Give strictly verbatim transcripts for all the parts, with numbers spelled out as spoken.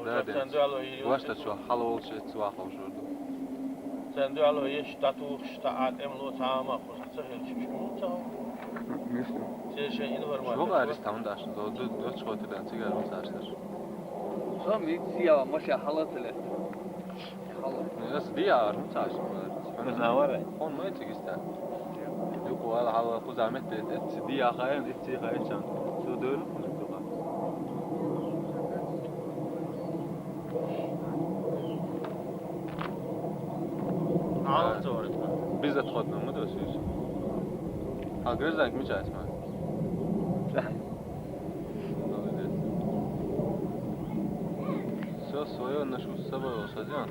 Царна дуьхьало йийр йолуш. Ваштачо хьала волуш эццу ваховшур ду. Царна дуьхьало еш, дӀатухуш, таӀа тӀемало ца хьама кхуза ца хилча, уьш муха ца хьо? Мисла. Церан шайн информация. Шугара риста хьуна даш, до, до, доцу хоти дан цигара ма цашташ. Со мит сияла, ма ша хьала ца летта. Хьала. Ну, ас диа ар ма цаш. Хьуна навара. Хьуна ма эциг иста. Юкъа вала хьала кхуза метте, эцци диа хаен, эцци хаен чан. Со дойру хьуна духа. Алла цо варит ма. Безотходно ма досуьйсу. А гражданка мича ма? Молодец. Всё своё ношу с собой, лошадёнок.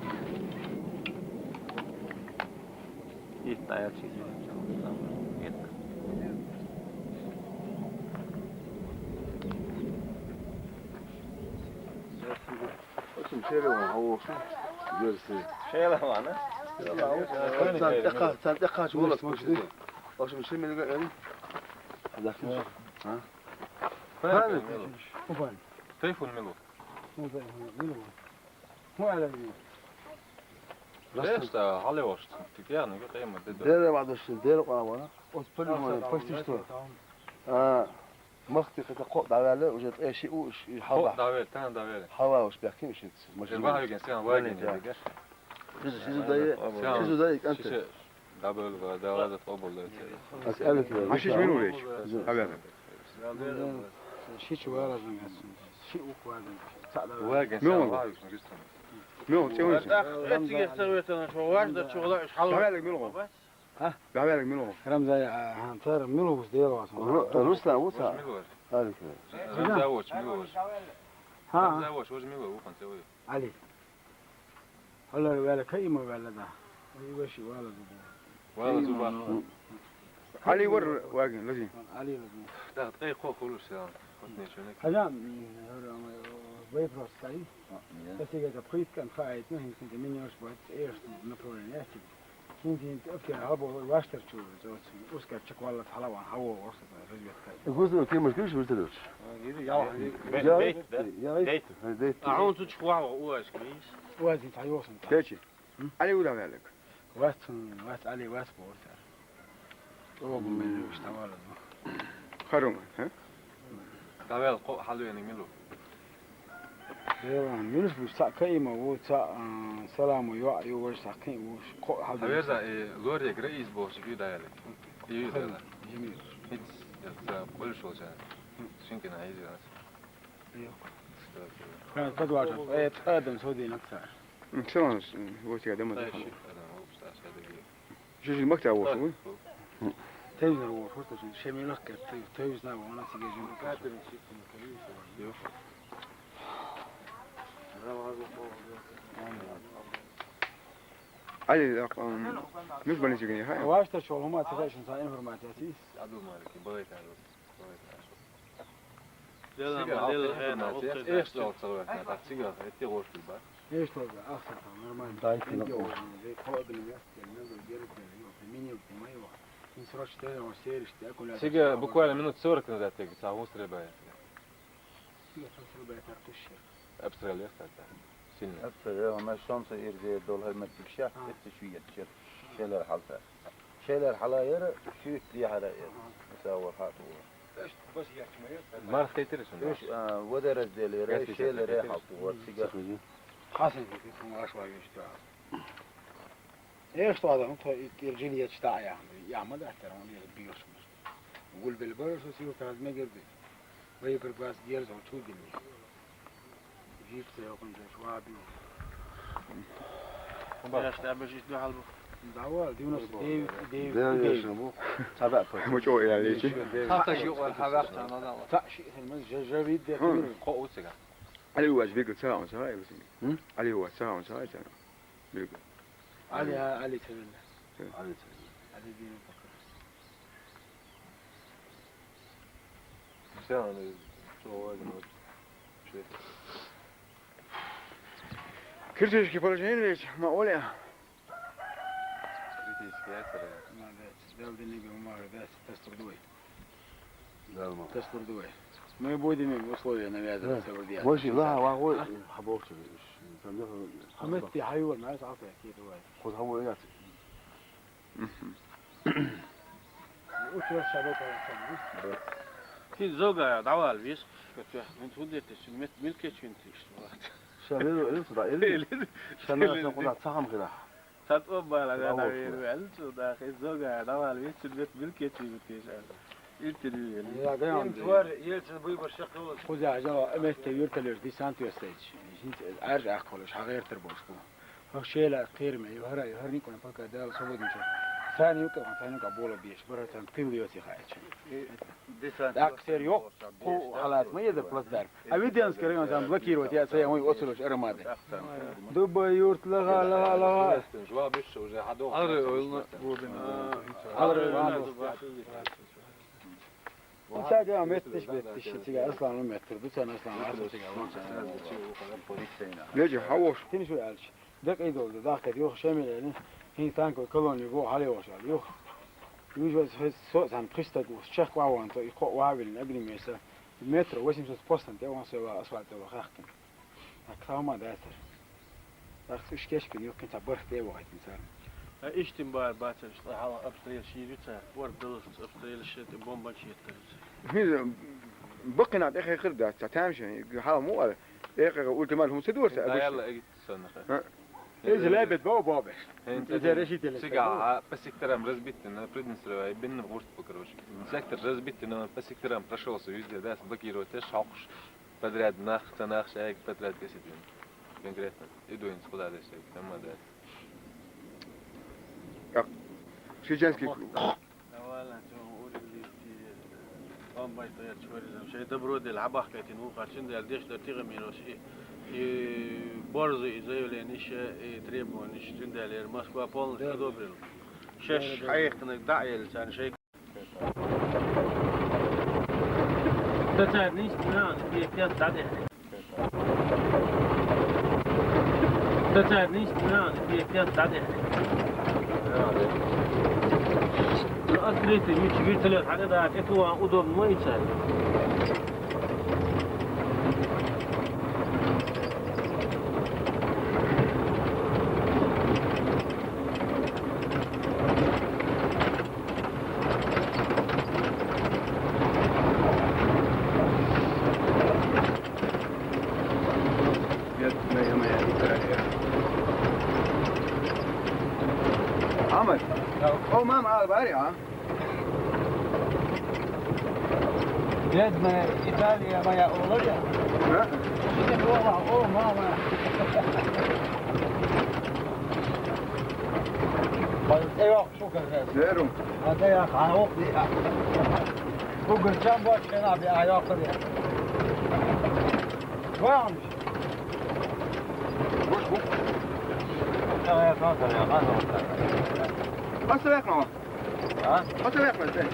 И стоят чисто. Очень шерилан хьан воху. Герси. Шерилан, а? Царна тӀекха-, царна тӀекхача вуьйш ма шу. Очень шерилан. Дахин. А? Тайфун милу. Тайфун милу. Ну, да, милу. Ну, аля милу. Дешта, хьале вошт. Тикерна, гу къема, деда. Дера вадуш, дера къавана. Ос полюбой, почти что. А, махти хата кхо дӀаваьлла, уже тӀе ши у, и хьава. Кхо дӀаваьлла, тан дӀаваьлла. Хьава уж бяхкин шиц. Машин. Ва хаген сян ваген дега. Шизу, шизу дай, шизу дай, канте. Шише дабел ва, да, ладат къобал дай. Ас алик ва. Машиш мин уреш. Хавяна. Ши чу варазан гасун. Ши ук варазан. Ца да. Ваген сян ваген. Мюн, цӀе ваген. Эцигех ца ветана, шо ваш да, чугла иш хьалва. ДӀаваьллиг мила гӀо? А? ДӀаваьллиг мила гӀо? Рамзай, а, хан, цар мила гӀус дела вас. Ру-, Руслан, ву ца? Алик. Рамзай воч мила гӀо? Ха? Рамзай воч, воч мила ву хан цевой. Али. Хьалар ваьлла, каима ваьлла, да. И ваши вала зуба. Вала зуба. Али вар ваген, лази. Али лази. Да, ткъе кхо хулуш сян. Хоть нечего не. Хажам, м, м, вопрос стоит. Если это пытка, хаит, ну, если ты меня уж будет, эш, направление, эти. Хинтин, эфтер, хабо, ваштар чу, ускар чаквалла, халаван, хаво, орса, разведка. Гузно, кем уж киш, вертолёт. Бейт, да? Бейт. Бейт. А он тут чхуа, уаш, квиш. Уаз, ин, тайосан. Печи. Али удавалек. Вас, вас, Али, вас, борса. Огу мелюш, тавала. Харум, а? Тавал, кхо хьалвеаниг мила ву? Дела, муьлш бу, цхьаъ каима ву, цхьаъ, а, саламо йоӀ ю, важа цхьаъ кхин ву, кхо хьалвеаниг. Хьаверза, э, лорик раис бохуш ю даяли. Ю дела. Жамил. Хиц, я, за, къуьллуш волча. Шинкина хьийзира ас. Йо. Хан подважа, э, адам содинак цар. М, чалан, м, вот я дома. Тай ши адам, о, ста, ста, ста. Жижиг махтар вош ву? Тевзна вош, вот это, шемилах кет, тевзна вона сиге жим. Али, а, м, муш бани сигини, ха? Вашта чолума тагашин са информация тис. Абдул Малик, балайта. Дела ма, дела хена, вохте. Эх, жол цагъа, так цига, эти гошти ба. Эх, что за, ах, нормально. Дайте на. Холодный мясо, не знаю, где это, не знаю, применил, ты моего. Не срочно, он серишь, ты аккуратно. Цига буквально минут сорок назад, так, ца, он сребает. Цига ца сребает, так, туши. Обстрел есть тогда? Сильно. Обстрел, у нас солнце ирзе, дол, хар мет, тикша, это чует, чер. Шелер халта. Шелер хьалаера, шуьйтта дехьара эр. Иса вар хатур. Марх тетира шуна. Уьш, а, водоразделера, шелере хьалтур, цига. Хасан, кхин аш вагиш та. Эш то адам, то и, и жин ечта я. Я ма да тара, он ир биош. Гулбел бараш, сил таз мегерди. Боеприпас герз, он чудили. Жипсе окунча швабин. Яш табеш ит духьал бу. Давай, девяносто девять, девять, девять. Цаба по. Мучо я лечи. Хата жугъар хавар тана дала. Та ши хилман жа-, жавид де. Хм. Хо уцега. Али важ бигл цара он цара, я бусин. Хм? Али важ цара он цара, цара. Бигл. Али, а, Али цевелла. Али цевелла. Али дин пока. Всё, али, что важно, вот, что это. Критический положение ведь, ма оля. Критический, я, цара. Молодец. Дал диниг умар, да, тестер дуй. Далма. Тестер дуй. Мы будем им условия навязывать, да. Сабур диат. Воши, ла, ва, ва, а? Хабовчи. Хамет ти хайвар, ма, сафа, ки, давай. Куд хабо яц. Мгм. Учура шабо парасан. Ти зога давал вис. Катя, мен тудете сюмет милке чуин тиш. Шабо, ил суда, ил. Шана сакуда цахам хира. Тат обала да вер вел суда, хи зога давал вис сюмет милке чуин тиш. Интервью вел. Я грам. Интвар ел сен буй башак. Кузя жава эмет те юрталер десант ёстеч. Жинт арж ахколеш хагер тер бошку. Хошела кирме, юхара, юхарни куна пока дал свободнича. Сани юка, сани юка боло беш, бара тан тыл ёси хайча. Так, серьёз, ку халат мы еда плацдарм. А виденский район там блокировать, я сая мой оцелош ароматы. Дуба юрт лага, лага, лага. Ары ойлна глубина. Ары ойлна. Исаак, я, меттиш, меттиш, тига Аслан меттир, дуцан Аслан, Аслан тига, вон. Лежи, хавош. Тини шу ялч. Дек идол, да, дахкет, юх, шемелени, хин танко колони, го, хали вошал, юх. Юж вез, вез, со, сан, пристак, ус, чех, ва, вон, то, и ко, ва, вилин, огнемеса. Метро, восемьсот постан, те, вон, сева, асфальт, ва, хахкин. Так, сама, да, сэр. Ахс ишкешкин юккин ца бахте вахтин ца. А иштин бар бацар, что хала обстрел ширица, ор дылыс обстрел шет, бомба шеттер. Хин бакина да хе хир да ца тамши, хала му ал. Эхе ультимат хум сидур ца. Да, абуш. Яла, эгит сонха. Ха. Эзи лебет бо бобе. Хин. Эзи решительно. Сига, а, по секторам разбиты, на Приднестровье, бин в гурт, короче. Сектор разбитый, но по секторам прошёлся везде, да, блокировать, шалкуш. Подряд нах, ца нах, шайк подряд кесетин. Конкретно. Идуин скуда дешек, тамада. Так. Чеченский. Давай, чё, урин листи. Бомбай стоят, чё резом. Шей добро дел, хабах кайтин, ухар, чиндел, деш, да, тига мирош, и, и борзы, и заявление, и требования, чиндел, Москва полностью одобрил. Шеш, хайхтанак, да, ел, чан, шей. Тацар ниш динан, пиетет дадехне. Тацар ниш динан, пиетет дадехне. Открытый меч, вертолёт, хада да, это удобно, и чай. Ahmet. O, mama, al bari, ha? Jedno je Italija, moja Olorija. Ha? Ide, o, mama. Pa, evo, Serum. Hadi ya, ha, yok ya. Bu gün sen boş ver abi, ha, yok ya. Var mı? Boş bu. Ya, ya, kanka ya, kanka. Nasıl yakma? Ha? Nasıl yakma sen?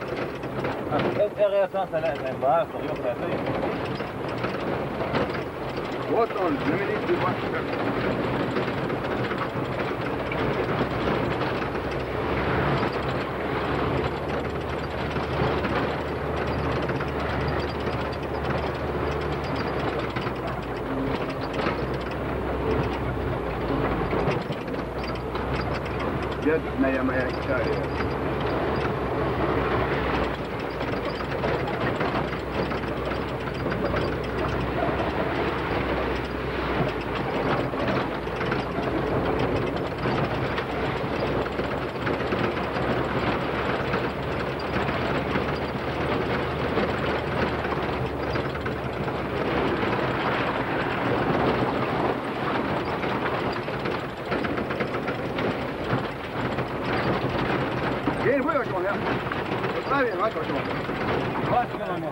Sen, sen, sen, sen, sen, bağırsın, yok ya, sen. Вот он, знаменитый ваш. Бедная моя Италия. Gel, buyur hocam ya. Abi, bak hocam. Bak hocam ya.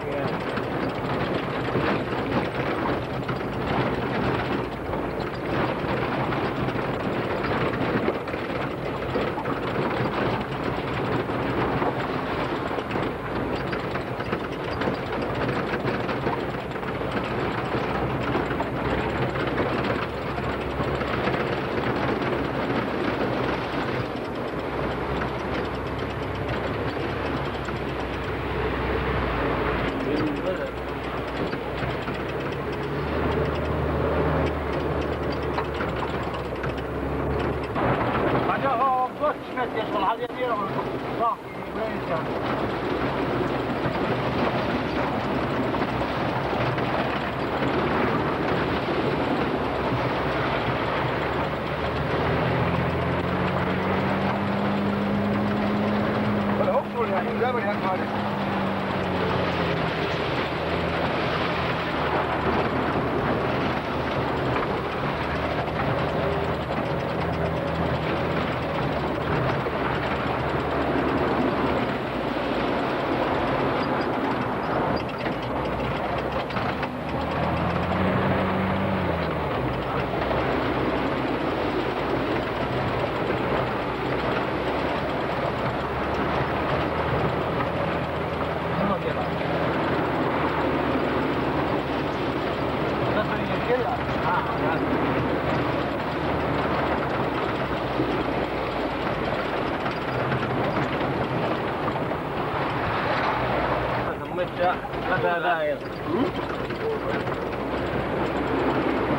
Да, да, я.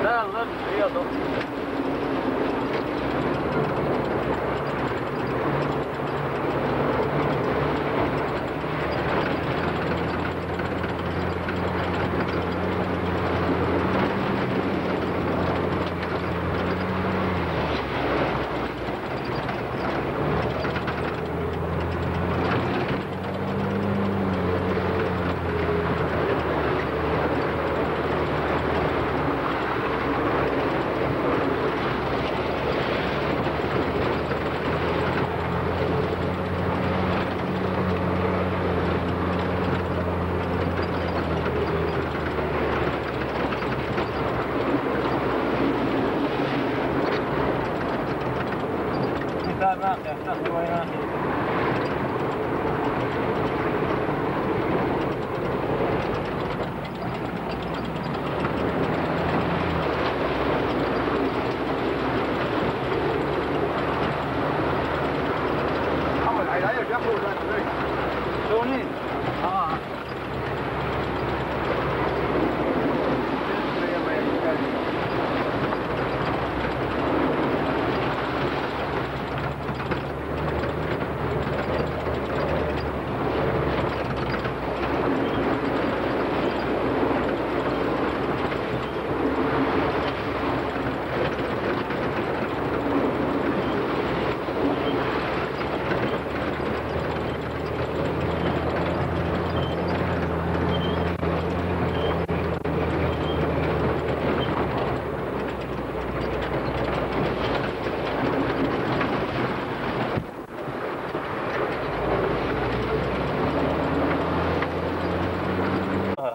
Да, ладно, приятно.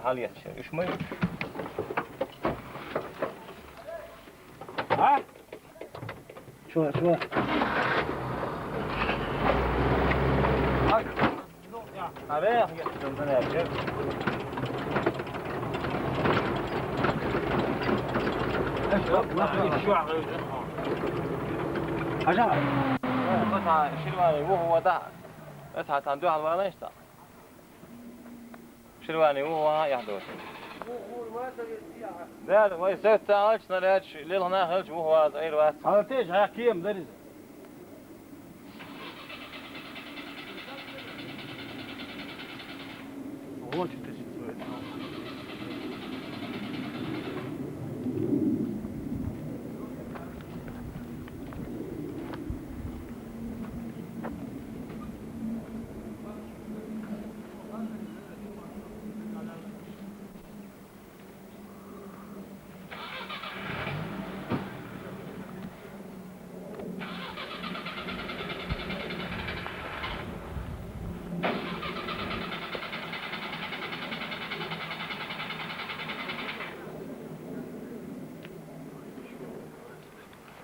Hal ýetişer. Üşmeli. Ha? Şu, şu. Abi, getirdim, ne yapacak? Şu an. Aşağı. Mesela, şirvani, bu havada. Mesela, tandu halvana işte. Şirvani, bu hava, ya, doğru. Ver, vay, söt, alç, ne, alç, lil, ne, alç, bu hava, ayır, var. Alteş, ayak yiyeyim, deriz. Очень тяжело.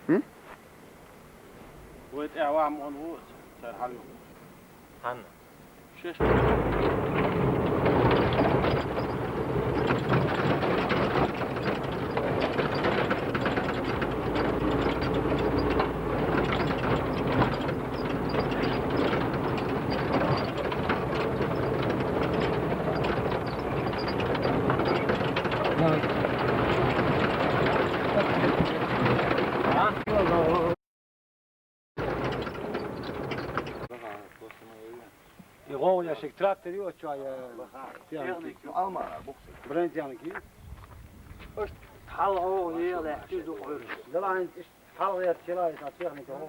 Hm? Wait, er war am on road. Seit hallo. Hanne. Ýa, gowy ýaşyk traktor ýok, şu ýa. Tehnik. Alma, bu. Brend ýanyky. Öş, hal gowy ýerle, düz goýur. Ýalan, iş, hal ýer, şelaý, tehnik gowy.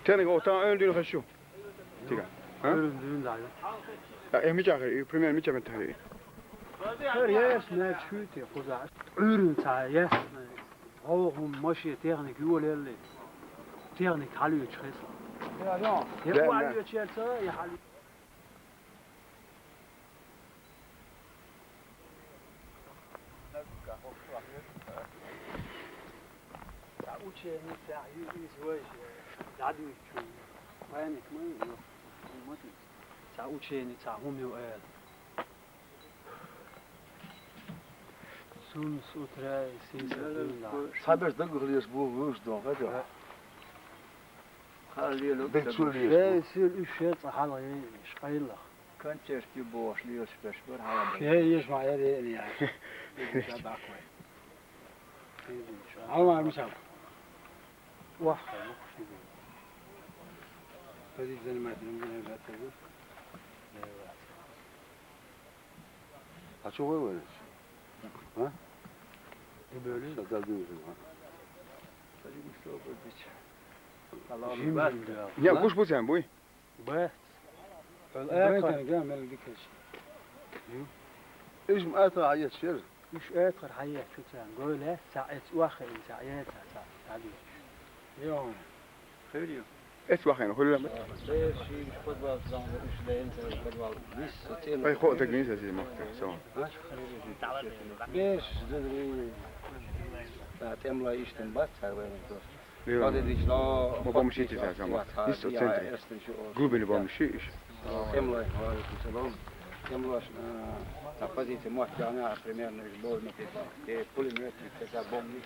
Tehnik otan öldüğünü kaçıyor. Tiga. Ha? Öldüğünü daýy. Ya, emi çakır, primjer mi çakır? Her ýer ne çüýti, kuza. Ürün sa, yes. Oho, maşy tehnik ýol geldi. Tehnik haly çykýar. Ýa, ýok. Ýa, haly çykýar, ýa haly. Ученица, иза вайша, дӀадуьйчу, памятник ма ю, ма ду. Цхьа ученица, хӀума ю ала. Сунс утра сийса дуьйна. Цхьаберш дагахь леш бу вуьш дон, хӀа, жо? Хьаллело. Дай цу леш бу. Шай сир уьш шер цӀа хьалгӀе, иш къайлах. Концерт ю бохуш лелаш берш бара хьалха. Шай еш ма яре яхаш. Хьалмар мисал. Вахха, вахха ши бу. Позиция занимать, не знаю, как это. А чё вы, Валерьевич? А? Не били? Сейчас дождёмся, а? Жим, жим, да. Я, гуш бу цен буй? Бац. Хьол Брайтон, экхар. Да, мел дикаш. М? Иш ма ата а еш шер. Уьш экхар хьаеш шу цен. Гой ле, ца эц уахха ин, ца эца, ца, ца ди. Йо. Хир ю. Эц уахха ин, хуьлла ма. Беш ши подвал, зам, уьш ле, ин, подвал. Вис, со цен. Ай, хо, так не за зима, со. А? Беш, зудри. Да, тем ла иштем бац, цар вайна просто. Ма бомж итт цхьа сама. Исс центре. Глубине бомж иш. Темлой, валейкум салам. Темлой, а, на позиции мотт яна, примерно, из бой на пятнадцать. Э, пулемёт, и тогда бомбы.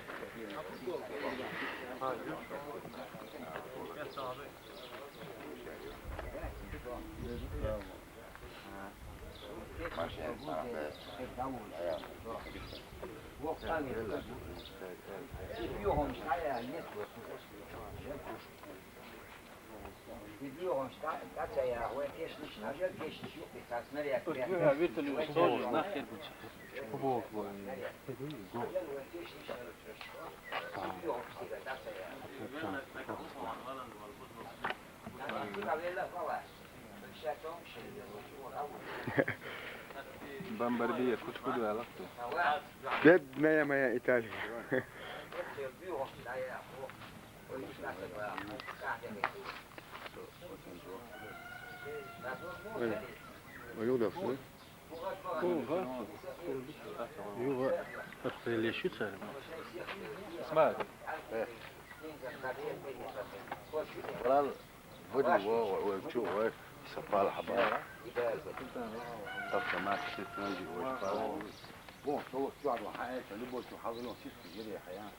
Бомбардир кучу куда лапты. Бедная моя Италия. Ой, ой, югда всё. Юга, отстрелишь царь. Смотри. Валал, вроде его, ой, чё, ой, сопал, хаба. Так, сама, ты знаешь, ой, хаба. Вон, что вот, чё, ну, хай, это, любой, чё, хавилон, сиськи, ели, хая.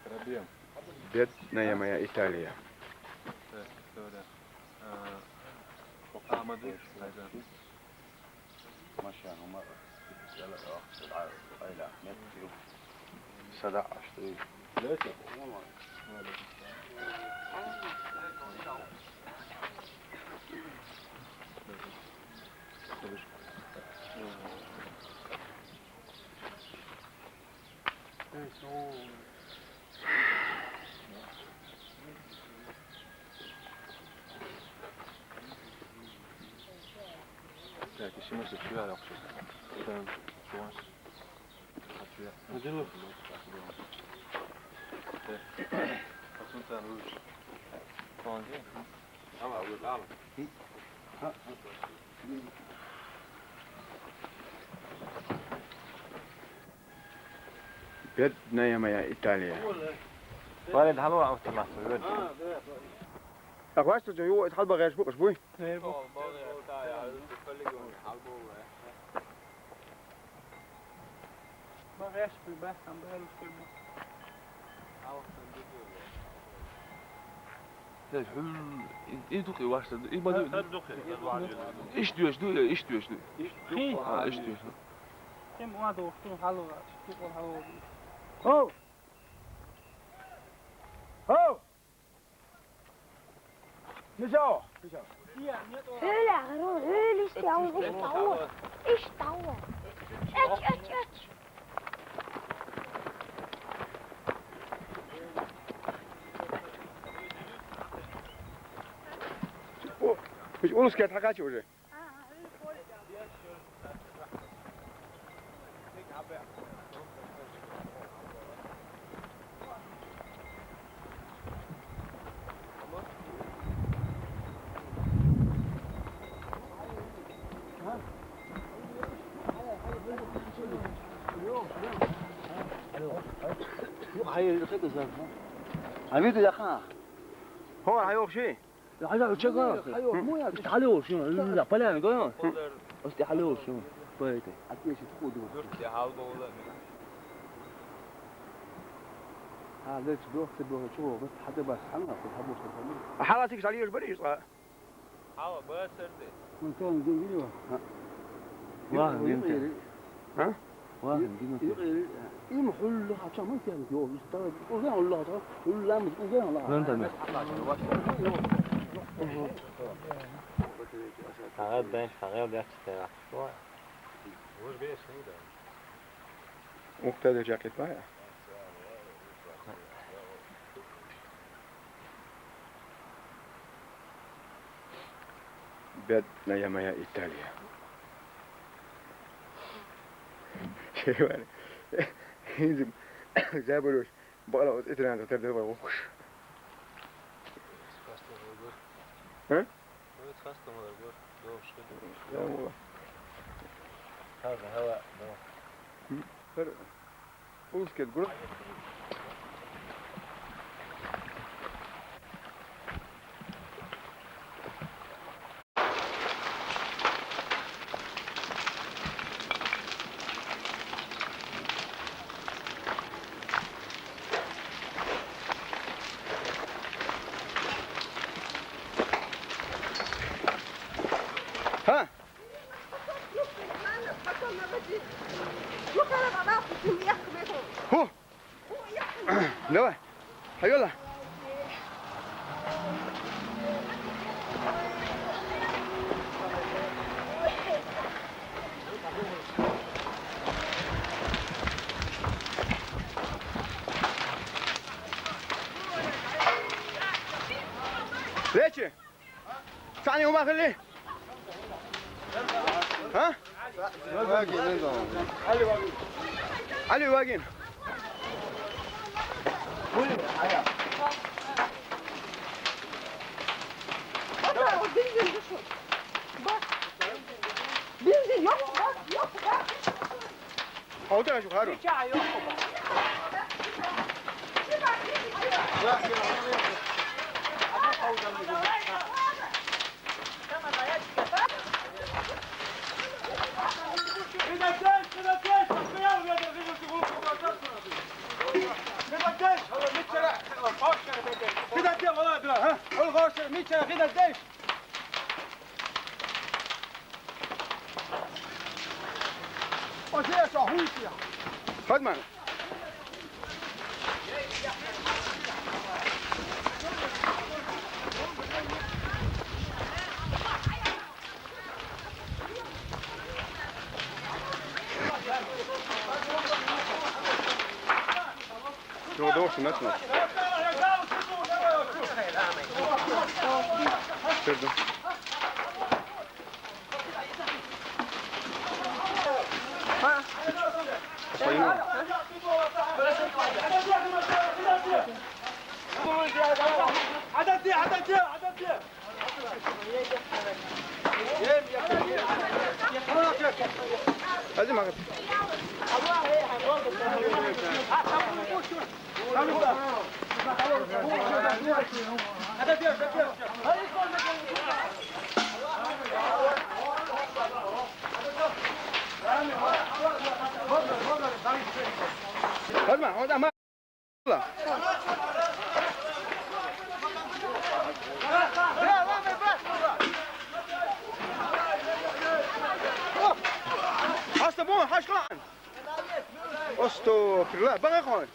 Пробел. Бедная моя Италия. Так, история. А, Ахмадович, Хайдар. Маша, Умар, Яла, Ахмад, Айла, Ахмед, Юб. Сада, а что? Лётчик? Так, ещё мы чуть-чуть. Там, чуваш. Хачу я. Надо. Э, посмотрим, Руж. Помоги. Бедная моя Италия. Валид, хьалур автомат, валид. Ахваш, ты чё, его, это хьалба геш букаш буй? Ма гӀеш, ма баьхкам, баьлуш хир ма. Эй, хӀу, и, и дукха и ваша, и ма ду. Ха, ха, дукха. Иш дуьш ду, иш дуьш ду. Иш ду. А, иш дуьш ду. Кем ма ду, хӀу хьалура, шу кем хьалура. Хо! Хо! Мишо! Мишо! Хьуьлла гӀаро, хьуьлла иштта, иштта, иштта. Эч, эч, эч. О, уж улус кет хакачи уже. Юха хьайоьллу хи беза. А видео яхана? Хьо хьайоху ши? Хьайоху чу гана. Хьайоху мо яц? Хьалайоху ши? Ла поляна гой? Оста хьалайоху ши? Поэте. А те ши тхо ду. Юрт де хьал бовла. А леч бохте бохла чу гӀо, хьада бас хьана, хьабохте хьана. Хьала тикш хьалайош бари иза? Хьала бацар де. Ман тан гин гин ва. Ва, гин те. А? Ва, гин те. Им хьулла хача ман тан йо, уста, уган хьулла хача, хьулла ман уган хьулла. Нан тан. Хьагад бен, хьагад яц те. Ва. Уж беш хин да. Ухта де жакет ва. Бедная моя Италия. Чевар. Хизим забуруш. Бала оз итран татар да вокуш. А? Хаза хала. Улскет гур. Ха? Ху? Давай. Хьайола. Лечи. Цхьаьна хӀума хилли? А? Ӏали вагина. Бензин йоккха, йоккха. Хьо дагӀа шу хару? Хадман. Чего дождь начал? Сердо. Хьаста бу, хьашкъан. Остопирла, багахой.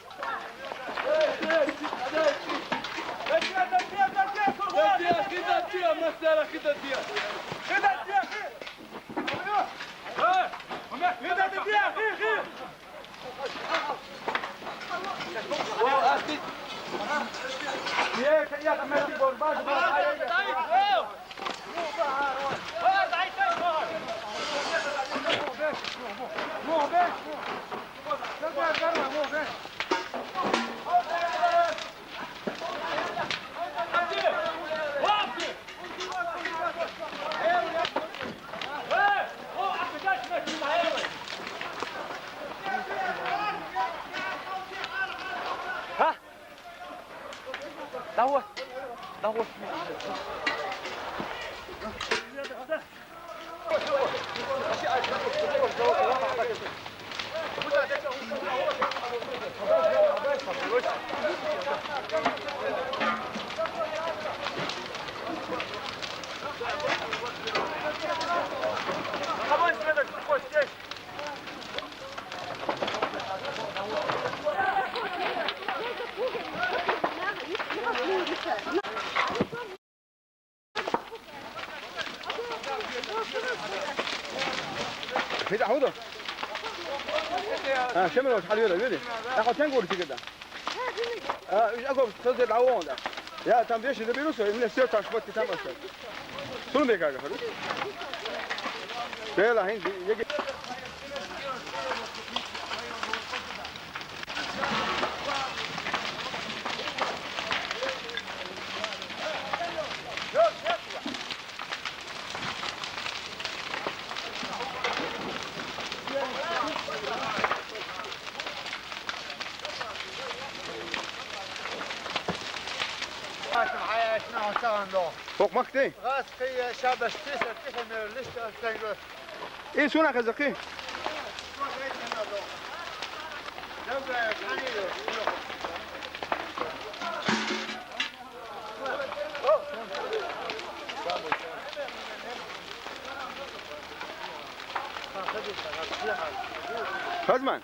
Митӏа хьуда? А, шемер ваш хьал вера, вери. Ахо тен гур тигеда. А, уж агов созде лавон да. Я, там вещи заберу, всё, и мне всё так вот там осталось. Сунбек ага, хару. Бела хин, еге. هاشم حياة شنو ساندو؟ فوق مكتي؟ غاز قي شابش تيسر تيخمر ليش تنقص؟ ايه، سونا خزقي. فزمان.